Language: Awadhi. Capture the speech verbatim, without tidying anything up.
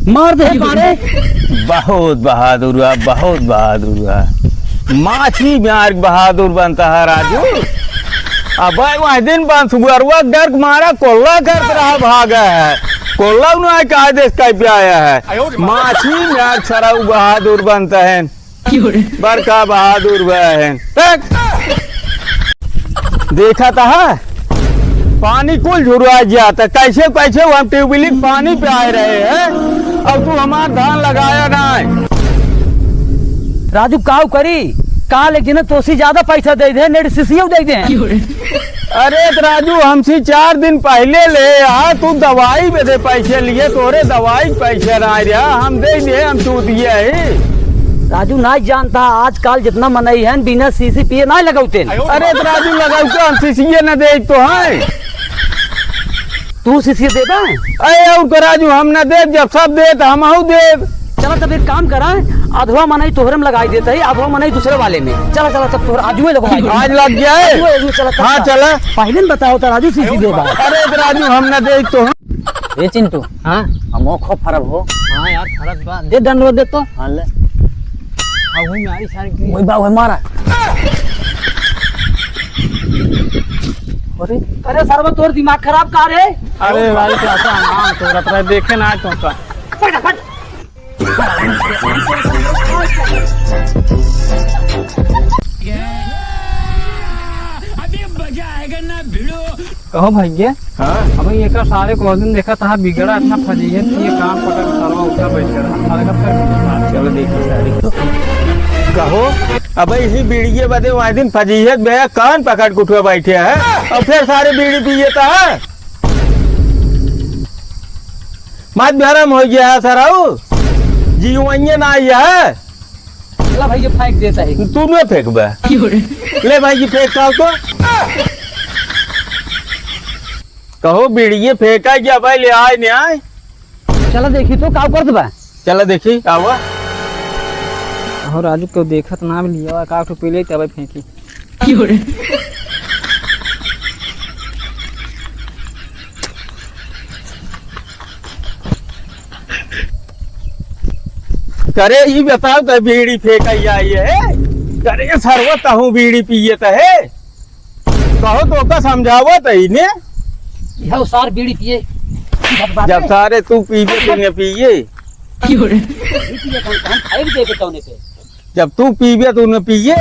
मार दे मारे। बहुत बहादुर हुआ, बहुत बहादुर हुआ। माछी मार के बहादुर बनता है राजू। अब वह दिन बंसुअरवा डर के मारा कोल्ला करत रहा, भागा है। कोल्ला उन्हें कहा देश का पे आया है। माछी मार सरऊ बहादुर बनता है। बड़का बहादुर हुआ है। देख। देखा था, पानी कुल झुरवा गया था। कैसे कैसे हम ट्यूबवेल के पानी पे आए रहे हैं, और तू हमार धान लगाया ना है। राजू, काऊ करी? काल एक जने तोसी ज्यादा पैसा दे दे, नेड़ सीसीओ दे दे। अरे त राजू, हमसे चार दिन पहिले ले आ, तू दवाई बदे पैसे लिए, तोरे दवाई के पैसे ना रहा, हम दे दे, हम चूतिया ही। राजू, ना जानता, आजकल जितना मनई है, बिना सीसी पिए ना लगौते। अरे त राजू, लगाऊ के हम सीसीए न दे तो हैं। तू सीसी देबा? अरे और का राजू, हम न दे, जब सब दे तो हम हूँ दे। चला तब एक काम करा, अधवा मनई तोहरे में लगाई देता है, अधवा मनई दूसरे वाले में। चला, चला, तब तोहरा आजुए लगवाई। आज लग गया है। आजुए, आजुए, चला, तब हाँ, चला। चला। पहिले न बताओ तो राजू सीसी देबा। अरे त राजू, हम न दे तो। ए चिंटू। हाँ? हमो खूब फरब हो। हाँ यार, फरब बा। दे डंडवा दे तो। हाँ, ले। हाँ, वही मारी सारी की। वही बा, वही मारा। अरे, अरे सरवा, तोर दिमाग खराब का रे? अरे भाई, क्या नाम तोरा, तोरा देखे ना तो का। फटाफट। अभी मजा आएगा ना भिड़ो। कहो भैया। हाँ? अब ये का सारे को दिन देखा था बिगड़ा अच्छा फजीहत ये काम पकड़ के सालवा उठा बैठ कर सारे का फिर चलो देखो सारे। कहो, अब यही बीड़िए बदे वह दिन फजीहत भैया कान पकड़ के उठवा बैठे है और फिर सारे बीड़ी पिए था। मत गरम हो गया है सराऊ, जी वही ना आई है। ला भाई, ये फेंक देता है। तू न फेंकबे। क्यों रे? ले भाई, ये फेंक का तो। कहो, बीड़िए फेंका क्या भाई, ले आए, नहीं आए? चला देखी तो, का करत बा? चला देखी, आवा। और राजू को देखत ना भी लिया, का तो पी ले, तब फेंकी। क्यों रे? करे, ई बताओ, त बीड़ी फेंकैया ये है? करे, सरवा, तहूँ बीड़ी पिए त है? कहो तो का समझावत है ने? यह सार बीड़ी पिए। जब सारे तू पीबे, तू न पिए। क्यों रे? बीड़ी पिए, हम, हम खाए भी देखे तौने पे। जब तू पीबे, तू न पिए।